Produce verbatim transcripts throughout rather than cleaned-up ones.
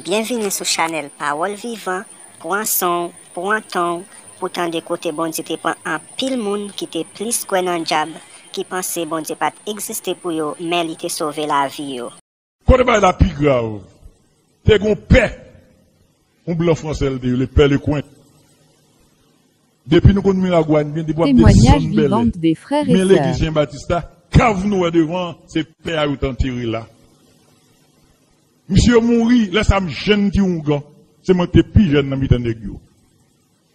Byenvini sou chanèl Pawòl Vivan. Pran san w, pran tan w pou tande kote Bondye te pran anpil moun ki te plis kwè nan dyab, ki panse Bondye pa t egziste pou yo, men li te sove lavi yo. Kote bagay la pi grav, te gon pè, yon blan fransè l te rele pè Lekwent. Depi nou konn Miragwàn byen, depi w ap desann Bèlè, men legliz Jan Batis la, kav nou wè devan an, se pè a yo t antere la. Misye mouri, lè sa a m jèn ti oungan, se mwen ki te pi jèn nan mitan nèg yo.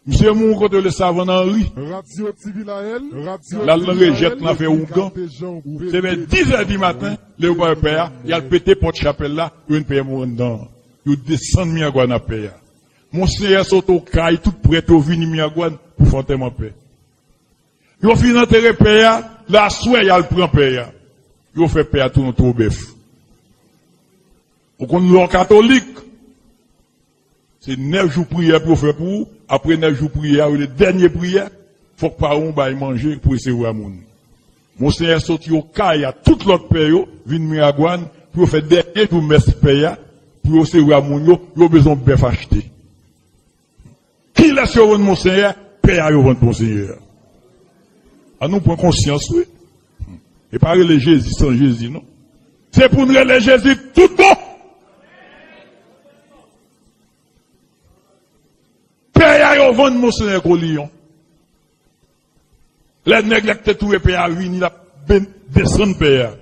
Misye mouri kote yo rele Savann Anri. L al nan rejèt nan afè oungan. Se vè diz è di maten, lè yo pa wè pè a, y al pete pòt chapèl la, yo jwenn pè a mouri anndan an. Yo desann Miragwàn ak pè a. Monseyè sot Okay, tout prèt yo vini Miragwàn pou fè antèman pè. Yo fin antere pè a, lè aswè y al pran pè a. Yo fè pè a tounen two bèf. Ou konn lè w katolik, se nèf jou priyè pou yo fè pou ou. Apre nèf jou priyè a, yo rele dènye priyè, fòk paran w bay manje pou resevwa moun. Monseyè soti Okay a, tout lòt pè yo vin Miragwàn pou yo fè dènye jou mès pè a, pou yo resevwa moun yo, yo bezwen yon bèf achte. Kilès yo vann Monseyè? Pè a yo vann Monseyè. An nou pran konsyans, wi. E pa rele Jezi san Jezi, non. Se pou n rele Jezi tout bon. Pè a yo vann Monseyè Koliyon. Lè nèg la ki te touye pè a vini, l ap ben-, desann pè a.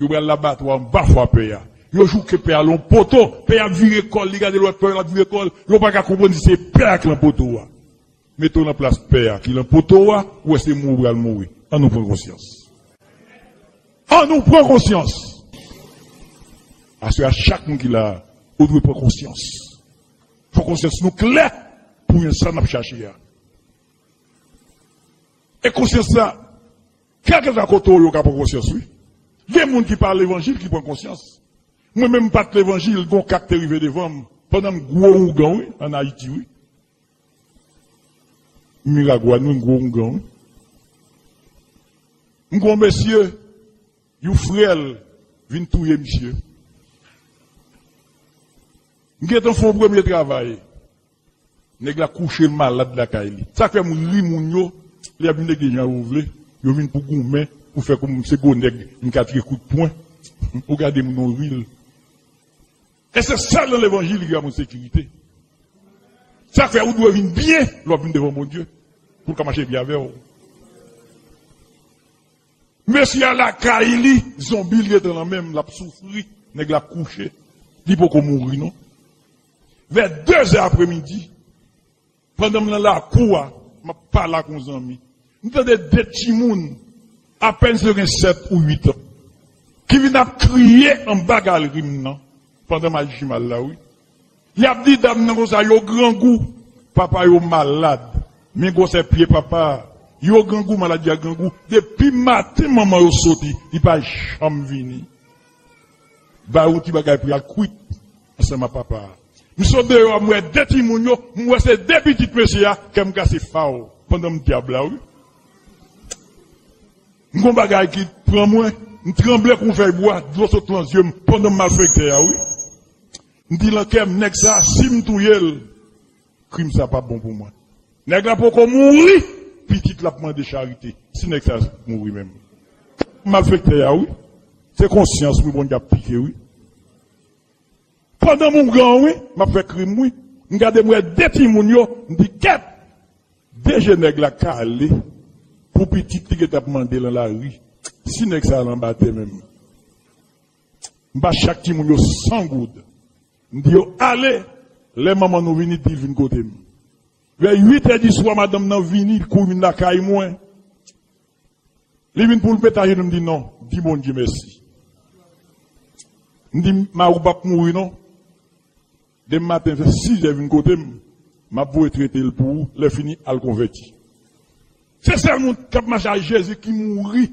Yo pral labatwa anba fwa pè a. Yo jouke pè a lan poto. Pè a ap vire kò l, li gade lòt pè a, l ap vire kò l. Yo pa ka konprann si se pè a ki lan poto a. Mete w nan plas pè a ki lan poto a, ou wè se mouri w pral mouri. An nou pran konsyans. An nou pran konsyans. Aswè a, chak moun ki la a, ou dwe pran konsyans. Fò konsyans nou klè pou jwenn sa n ap chache a. E konsyans la, kèlkeswa kote w ye, w ka pran konsyans, wi. Gen moun ki pa levanjil ki pran konsyans. Mwen menm, m pa t levanjil, gon ka k te rive devan m, pandan m gwo oungan, wi, ann Ayiti, wi. Miragwàn, wi, m gwo oungan, wi. M gon mesye, yon frè l vin touye misye. M gentan fè yon premye travay. Nèg la kouche malad lakay li. Sa k fè m ri moun yo, lè y ap vin nèg de jan yo vle, yo vin pou goumen, pou fè kòm se gwo nèg, m ka tire kout pwen. Ou gade moun, ou ri l. E se sèl nan levanjil ki ka ban w sekirite. Sa k fè ou dwe vin byen lè w ap vin devan Bondye, pou l ka mache byen avè w. Mesye a lakay li, zonbi l gentan nan men l, l ap soufri, nèg la kouche, li poko mouri non. Vè de zè apremidi, pandan m nan lakou a, m ap pale ak yon zanmi, m tande de timoun, apèn si yo gen sèt ou uit an, ki vin ap kriye anba galri m nan, pandan m al jimaj la, wi. Y ap di dam nan konsa, yo grangou, papa yo malad, men gwosè pye papa a, yo grangou, maladi a grangou. Depi maten manman yo soti, li pa janm vini. Bay yon ti bagay pou y al kwit ansanm ak papa a. M sot deyò a, m wè de timoun yo, m wè se de pitit mesye a, kè m kase faw, pandan m dyab la, wi. M gon bagay ki pran mwen, m tranble kou fèy bwa, dlo sot lan zye m, pandan m malfektè a, wi. M di lan kè m, nèg sa, si m touye l, krim sa p ap bon pou mwen. Nèg la poko mouri, pitit la ap mande charite, si nèg sa mouri menm. Malfektè a, wi. Se konsyans mwen Bondye ap pike, wi. Pandan m oungan, wi, m ap fè krim, wi. M gade, m wè de timoun yo, m di, kèt! De je nèg la kale pou pitit li gentan ap mande lan lari. Si nèg sa al anba tè menm. M ba chak timoun yo san goud. M di yo, ale, lè manman nou vini, di l vin kote m. Vè uit è di swa, madanm nan vini, l kouri vin lakay mwen. Li vin pou l met ajenou, m di, non, di Bondye mèsi. M di, mari w p ap mouri, non. Demen maten, vè sizè, vin kote m, m ap voye trete l pou ou, lè fini, al konvèti. Se sèl moun k ap mache ak Jezi ki mouri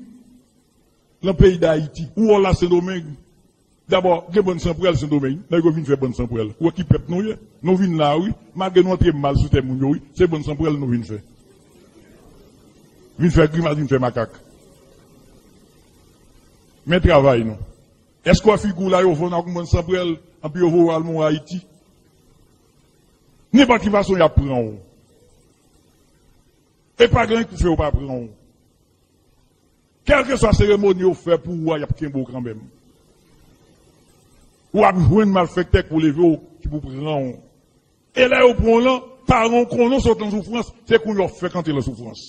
lan peyi Dayiti. Ou wè w la Sendomeng. Dabò, gen bann sanprèl Sendomeng. Nèg yo vin fè bann sanprèl. Ou wè ki pèp nou ye? Nou vin la, wi. Malgre nou antre mal sou tè moun yo, wi. Se bann sanprèl nou vin fè. Vin fè grimas, vin fè makak. Men travay nou. Èske w wè figi w la yo vann ak yon bann sanprèl, anpi yo voye w al mouri Ayiti? Nenpòt ki fason y ap pran w. E pa gen anyen k pou fè yo pa pran w. Kèlkeswa seremoni yo fè pou ou a, y ap kenbe w kanmenm. Ou ap jwenn malfektè k pou leve w, ki pou pran w. E lè yo pran w lan, paran w konnen w sot nan soufrans, se kounye a w fèk antre nan soufrans.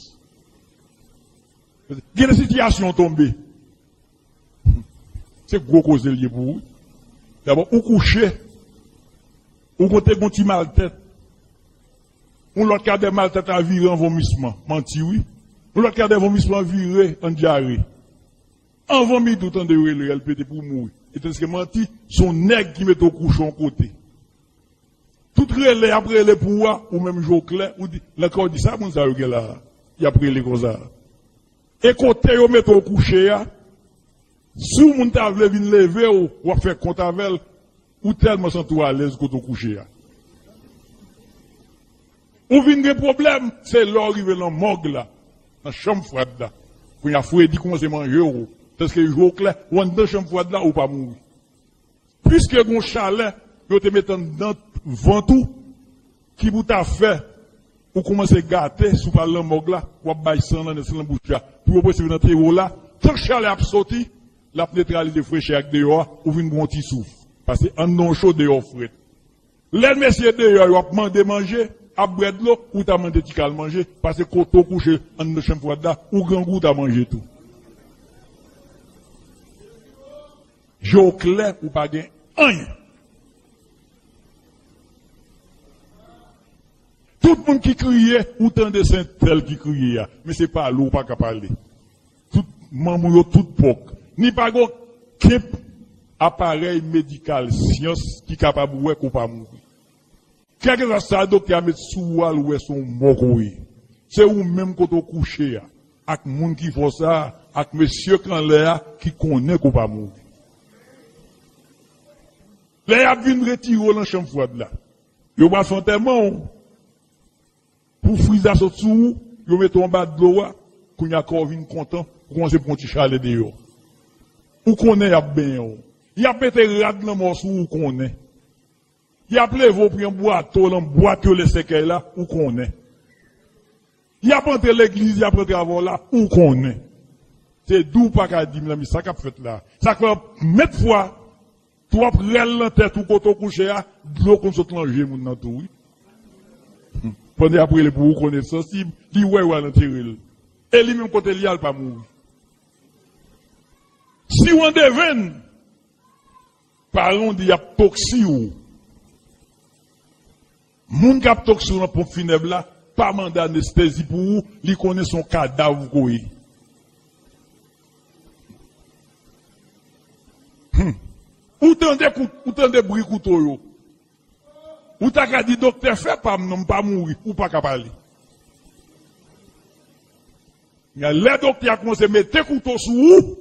Gen de sitiyasyon w tonbe. Se gwo koze l ye pou ou. Dabò, ou kouche, ou konn te gon ti maltèt. Yon lòt kadè maltèt la vire an vomisman. Manti, wi. Yon lòt kadè vomisman vire an dyare. Anvan midi, ou tande yo rele, L P T pou mouri. E tandiske manti, se yon nèg ki mete w kouche yon kote. Tout rele y ap rele pou ou a, ou menm je w klè, ou di, nan kè w di, sa moun sa yo gen la a? Y ap rele konsa. E kote yo mete w kouche a, si yon moun ta vle vin leve w, w ap fè kont avè l, ou tèlman santi w alèz kote w kouche a. Ou vin gen pwoblèm, se lè w rive nan mòg la, nan chanm fwad la. Kounye a, fredi kòmanse manje w, paske je w klè, ou anndan chanm fwad la, ou pa mouri. Piske gen yon chalè yo te mete anndan vant ou, ki pou ta fè ou kòmanse gate, si w pral nan mòg la, w ap bay san nan, san nan bouch la, pou yo prese vin antere w la, tan chalè ap soti, l ap netralize frechè ak deyò a, ou vin gen yon ti souf. Paske anndan w cho, deyò w frèt. Lè mesye deyò yo ap mande manje, ap bwè dlo, ou ta mande ti kal manje, paske kote w kouche anndan chanm fwad la, ou grangou, ou ta manje tou. Je w klè, ou pa gen anyen. Tout moun ki kriye, ou tande se entèl ki kriye a, men se pale w pa ka pale. Tout manm ou yo, tout pòk. Ni pa gen okenn aparèy medikal, syans, ki kapab wè ke w pa mouri. Kèlkeswa sa doktè a met sou ou a, l wè se yon mò ke w ye. Se ou menm kote w kouche a, ak moun ki fè w sa a, ak mesye k anlè a ki konnen ke w pa mouri. Lè y ap vin retire w nan chanm fwad la, yo pral fè antèman w. Pou friz la sot sou ou, yo mete w anba dlo a, kounye a kò w vin kontan, ou kòmanse pran yon ti chalè deyò. Ou konnen y ap benyen w. Y ap mete rad lanmò sou ou, ou konnen. Y ap leve w pou yon bwato nan bwat yo lè sèkèy la, ou konnen. Y ap antre legliz, y ap antre avè w la, ou konnen. Se di w pa ka di, mezanmi, sa k ap fèt la. Sa k fè menm fwa, twòp rèl nan tèt ou kote w kouche a, dlo konn sot nan je moun nan tou, wi. Pandan y ap rele pou ou konnen sansib, li wè yo al antere l. E li menm kote li al pa mouri. Si w an devenn, paran w di y ap toksi w. Moun k ap toksi w nan ponp finèb la, pa mande anestezi pou ou, li konnen se yon kadav ou koye. Hmm. Ou tande kout, ou tande bri kouto yo. Ou ta ka di, "Doktè, fè pa m non, m pa mouri." Ou pa ka pale. Men lè doktè a kòmanse mete kouto sou ou,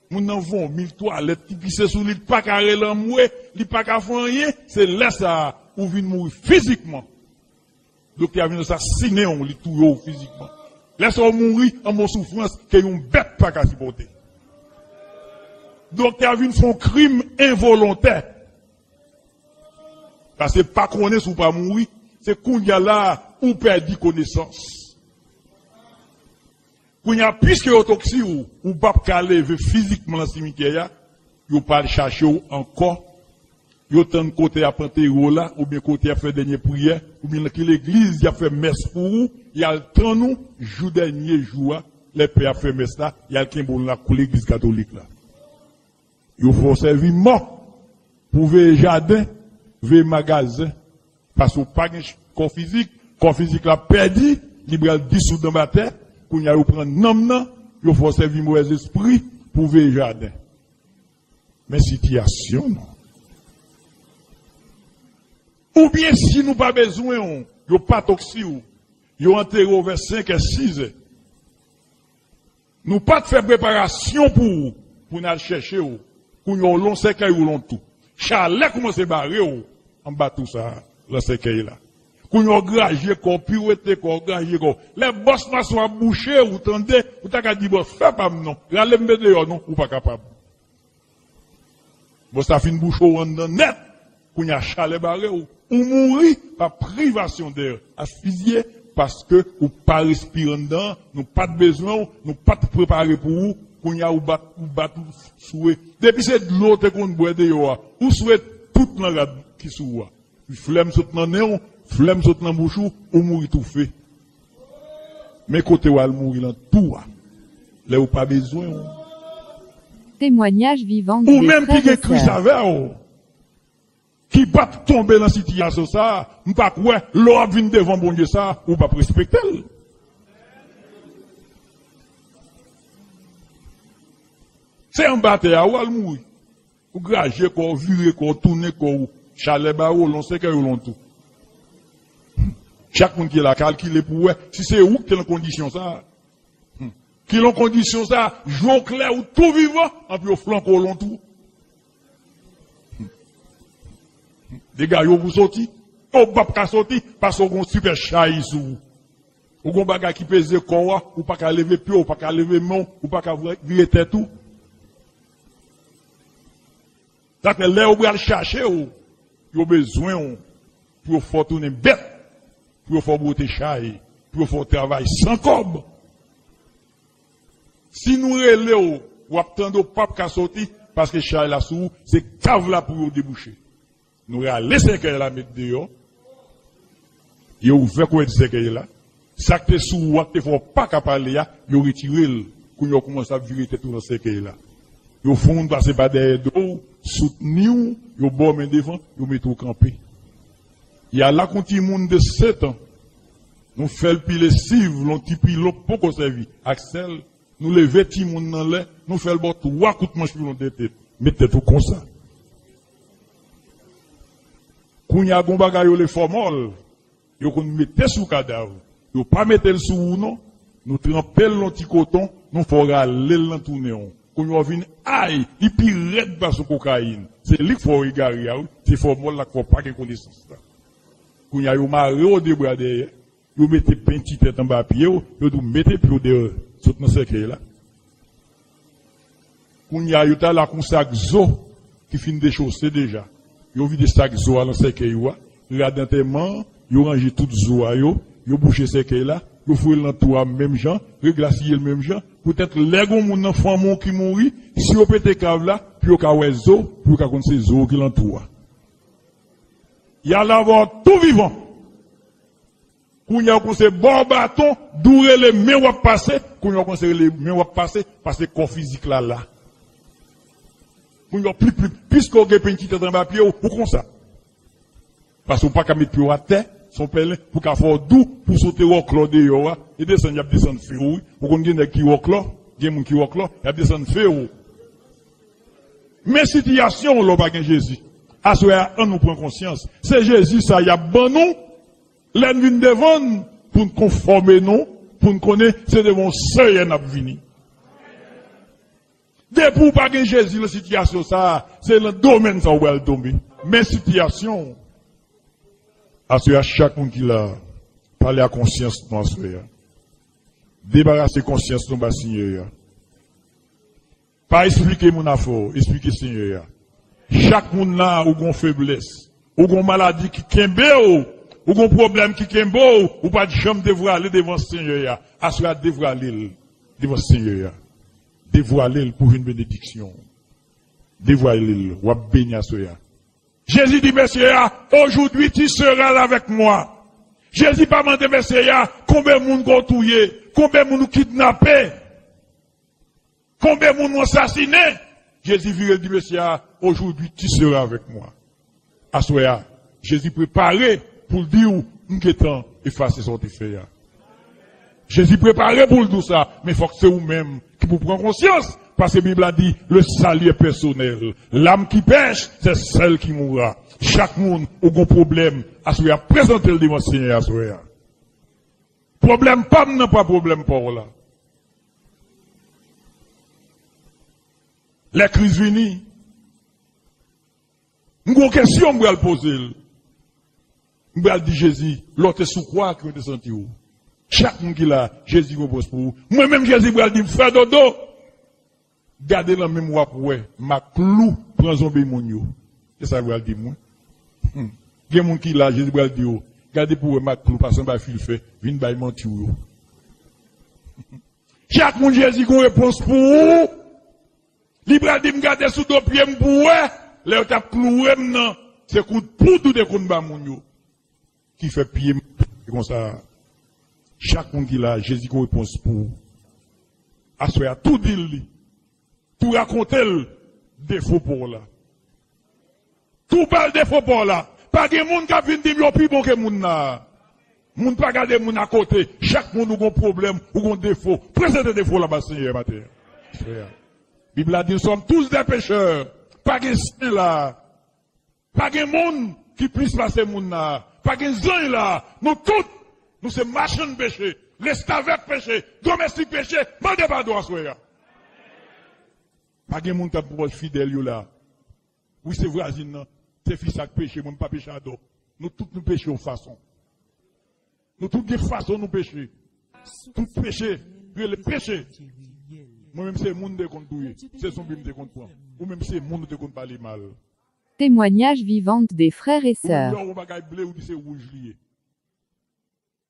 moun nan vomi, l twalèt, li pise sou li, li pa ka rele anmwe, li pa ka fè anyen, se lè sa a ou vin mouri fizikman. Doktè a vin asasinen w, li touye w fizikman. Lè sa a ou mouri anba yon soufrans ke yon bèt pa ka sipòte. Doktè a vin fè yon krim envolontè. Paske pa konnen si w pa mouri, se kounye a la a ou pèdi konesans. Kounye a, piske yo toksi w, ou p ap ka leve fizikman nan simityè a, yo pa al chache w ankò. Yo tann kote y ap antere w la, oubyen kote y ap fè dènye priyè, oubyen nan ki legliz y ap fè mès pou ou, y al tann ou jou dènye jou a, lè pè ap fè mès la, y al kenbe w nan lakou legliz katolik la. Yo fè w sèvi mò pou veye jaden, veye magazen. Paske w pa gen ch-, kò fizik, kò fizik la pèdi, li pral disoud anba tè. Kounye a, yo pran nanm nan, yo fè w sèvi movèzespri pou veye jaden. Men sitiyasyon nou. Oubyen, si nou pa bezwen w, yo pa toksi w, yo antere w vè senk è, sis è. Nou pa t fè preparasyon pou ou, pou n al chèche w. Kounye a, w lon sèkèy, ou lon tou. Chalè kòmanse bare w anba tou sa a, lan sèkèy la. Kounye a, w graje kò w, piwete kò w, graje kò w. Lè bòs mason ap bouche, ou tande, ou ta ka di, "Bòs, fè pa m non. Rale m deyò non," ou pa kapab. Bòs la fin bouche w anndan nèt, kounye a, chalè bare w. Ou mouri pa privasyon de asfizye, paske ou pa respire anndan, nou pa t bezwen w, nou pa t prepare pou ou, kounye a ou bat, ou bat ou swe. Depi se dlo w te konn bwè deyò a, ou swe tout nan rad ki sou ou a. Flèm sot nan nen w, flèm sot nan bouch ou, ou mouri toufe. Men kote w al mouri lan tou a, lè ou pa bezwen w. Témoignage vivant. Ou menm ki gen Kris avè w, ki pa t tonbe nan sitiyasyon sa a, m pa kwè lè w ap vin devan Bondye sa a, ou p ap respekte l. Se anba tè a ou al mouri. Ou graje kò w, vire kò w, tounen kò w. Chalè ba w, lon sèkèy ou lon tou. Chak moun ki la kalkile pou wè si se ou ki te nan kondisyon sa a. Hmm. Ki lon kondisyon sa a, jwe w klè ou tou vivan, anpi yo flanke w lon tou. Hmm. Degaje w pou soti. Ou p ap ka soti, paske w gen yon sipè chay sou ou. Ou gen yon bagay ki peze kò w a, ou pa ka leve pye w, ou pa ka leve men w, ou pa ka vire tèt ou. Sa fè lè yo pral chache w, yo bezwen w pou yo fè w tounen bèt, pou yo fè w bwote chay, pou yo fè w travay san kòb. Si nou rele w, w ap tande w p ap ka soti, paske chay la sou ou, se kav la pou yo debouche. Nou rale sèkèy la met deyò. Yo ouvè kouvèti sèkèy la. Sa k te sou ou a, k te fè w pa ka pale a, yo retire l. Kounye a w kòmanse ap vire tèt ou nan sèkèy la. Yo fè w pase pa dèyè do w, soutni w, yo ba w men devan, yo mete w kanpe. Y a la k yon timoun de sèt an. Nou fè l pile siv, lon ti pilon k poko sèvi, ak sèl. Nou leve timoun nan lè, nou fè l ba w twa kout manch pilon tèt. Met tèt ou konsa. Kounye a gon bagay yo le fòmòl, yo konn mete sou kadav. Yo pa mete l sou ou non. Nou tranpe l nan ti koton, nou fè w rale l nan tounen w. Kounye a w vin ay, li pi rèd pase kokayin. Se li k fè w egare a wi, se fòmòl la k fè w pa gen konesans la. Kounye a yo mare w de bra dèyè. Yo mete penti tèt anba pye w, yo di w mete pye w dèyè, sot nan sèkèy la. Kounye a, yo t al ak yon sak zo ki fin dechose deja. Yo vide sak zo a nan sèkèy ou a, rad antèman an, yo ranje tout zo a yo, yo bouche sèkèy la, yo foure l nan twou a menm jan, reglasiye l menm jan, poutèt lè gon moun nan fanmi w ki mouri, si yo pete kav la, pou yo ka wè zo, pou yo ka konn se zo ki nan twou a. Y a lave w tou vivan. Kounye a w kòmanse ba w baton, di w rele men w ap pase, kounye a w kòmanse rele men w ap pase, paske kò fizik la la. Kounye a w plip plip, piske w gen penti tèt anba pye w, ou konsa. Paske w pa ka met pye w atè, se yon pèlen, pou ka fè w dou, pou sote wòklò deyò a, e desann, y ap desann fè w, wi. Ou konn gen nèg ki wòklò, gen moun ki wòklò, y ap desann fè w. Men sitiyasyon w lè w pa gen Jezi. Aswè a, ann nou pran konsyans. Se Jezi sa y ap ban nou, lè n vin devan l, pou n konfòme nou, pou n konnen se devan yon Seyè n ap vini. Depi w pa gen Jezi nan sitiyasyon sa a, se nan domèn sa a w pral tonbe. Men sitiyasyon w. Aswè a, chak moun ki la, pale a konsyans nou aswè a. Debarase konsyans nou ba Senyè a. Pa esplike moun afè w, esplike Senyè a. Chak moun la, ou gon feblès, ou gon maladi ki kenbe w, ou gon pwoblèm ki kenbe w, ou pa t janm devwale devan Senyè a. Aswè a, devwale l devan Senyè a. Devwale l pou jwenn benediksyon. Devwale l, w ap beni aswè a. Jezi di mesye a, aujourd'hui tu seras avec moi. Jezi pa mande mesye a, konbyen moun ke w touye, konbyen moun ou kidnape. Konbyen moun ou ansasinen? Jezi vire l di mesye a, aujourd'hui tu seras avec moi. Aswè a, Jezi prepare pou l di w, m gentan efase sa w te fè a. Jezi prepare pou l di w sa, men fòk se ou menm ki pou pran konsyans, paske Bib la di, le salut est personnel. L'âme qui pèche, c'est celle qui mourra. Chak moun, ou gon pwoblèm, aswè a, prezante l devan Senyè a aswè a. Pwoblèm pa m nan pa pwoblèm pa w la. Lè kriz vini, m gon kesyon m pral poze l. M pral di Jezi, lè w te sou kwa a, ki w te santi w? Chak moun ki la, Jezi gon repons pou ou. Mwen menm Jezi pral di m, frè Dodo, gade nan men m w ap wè, m ak klou pran zonbi moun yo. Se sa l pral di m, wi. Hmm. Gen moun ki la, Jezi pral di yo, gade pou wè m ak klou, pase anba fil fè, vin bay manti w yo. Chak moun Jezi gon repons pou ou. Li pral di m gade sou do pye m pou wè, lè yo t ap klouwe m nan, se kout poud ou te konn ba moun yo ki fè pye m konsa. Chak moun ki la, Jezi gon repons pou ou. Aswè a, tou di l li. Tou rakonte l defo pa w la. Tou ba l defo pa w la. Pa gen moun k ap vin di m yo pi bon ke moun nan. Moun pa gade moun akote. Chak moun ou gon pwoblèm, ou gon defo. Prezante defo w la ba Senyè maten an. Frè. Bib la di, nous sommes tous des pécheurs. Pa gen sen la. Pa gen moun ki plis pase moun la. Pa gen zanj la. Nou tout, nou se machann peche, restavèk peche, domestik peche. Mande padon aswè a. Pa gen moun k ap pwòch fidèl yo la. Wi, se vwazin nan. Se fi sa k peche, mwen m pa peche adò. Nou tout nou peche yon fason. Nou tout gen fason nou peche. Tout peche rele peche. Mwen menm se moun m te konn touye. Se zonbi m te konn pran. Ou menm se moun ou te konn pale mal. Témoignages vivants des frères et Ou menm sœurs. Lè w yon bagay ble ou di se wouj li ye.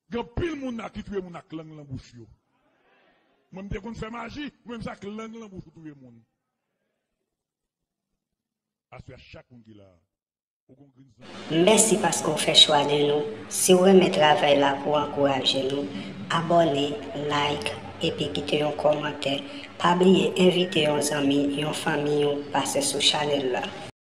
Gen anpil moun la ki touye moun ak lang lan bouch yo. Mwen m te konn fè maji, ou menm se ak lang lan bouch ou touye moun. Aswè a chak moun ki la. Ou gon grenn zanmi. Mèsi paske w fè chwa de nou. Si w renmen travay la pou w ankouraje nou, abòne, like, epi kite yon kòmantè. Pa bliye envite yon zanmi, yon fanmi w pase sou chanèl la.